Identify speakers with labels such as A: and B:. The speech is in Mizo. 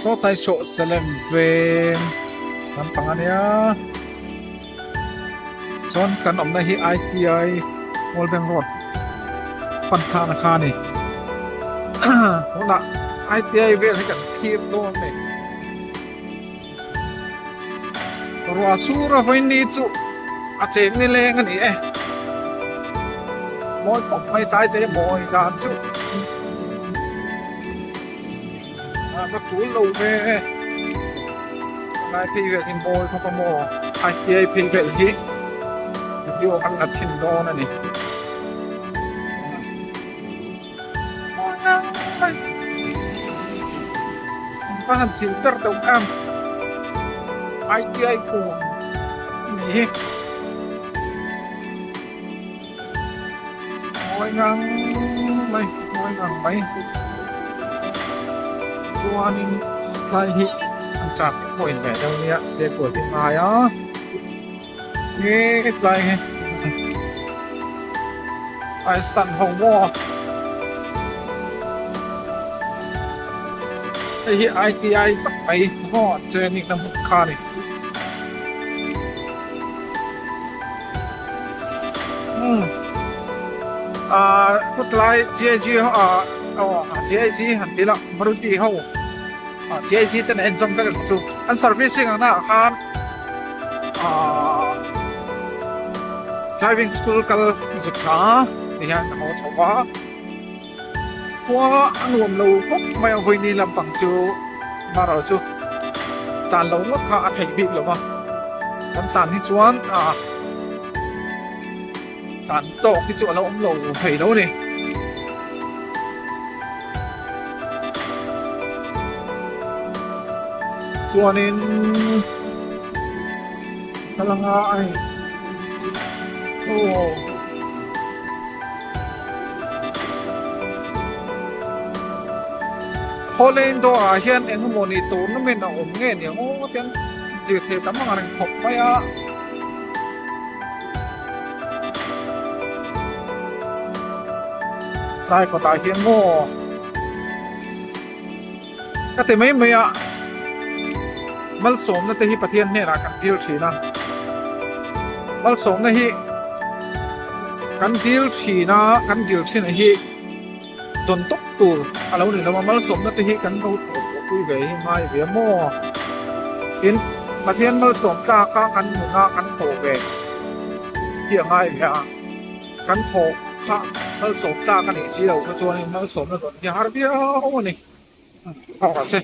A: Saw tlai sawh Salem veng lampang a nia chuan kan awmna hi ITI Mualbeng Road pan thlakna kha a ni tunah ITI vel hi kan thlir dawn a ni ruah sur a vawiin ni chu a cheng ni leng a ni e mawi khawp mai tlai te mawi dan chu. A va tul lo ve lai phei vel hi mawi khawp a maw ITI phei vel hi video kan la chhin dawn a ni ka han chil ber deuh em ITI kung ni hi Mawi ngang mai mawi ngang mai chuanin tlai hi an traffic pawh in ve deuh nia vehicle hi ngai a nge tlai hi a stand ho maw hei hi ITI tak mai maw training na hmun kha a ni. Ahh kawtlai GIG ho ah aw GIG han ti la Maruti ho ah GIG ten a en zawm vek ang chu an servicing ang naah khan ahh driving school kal zuk tha ti hian ka haw chho va khua a nuam lo khawp mai a vawiini lampang chu marawh chu tlan lo ngawt kha a theih bik lo va kan tlan hi chuan ah. Tlan tawk hi chu a lo awm lo thei lo a ni. Chuanin ka la nga a ni. Aw. Hawleng dawrah hian eng emaw ni tournament a awm nge niang aw tiang lirthei tam ang reng khawp mai a. Tlai kawtah hian maw ka ti mai mai a, malsawmna te hi Pathian hnenah kan dil thin a, malsawmna hi kan dil thin a, kan dil thin hi dawn tawp tur a lo ni lo a, malsawmna te hi kan lo thawh pui ve hi ngai ve maw? Tin, Pathian malsawm tlaka kan nuna kan thawh ve hi a ngai ve a, kan thawh kha malsawm tlak a nih si lo kha chuanin malsawmna dawn hi a har viau a ni. Thawk rawh se.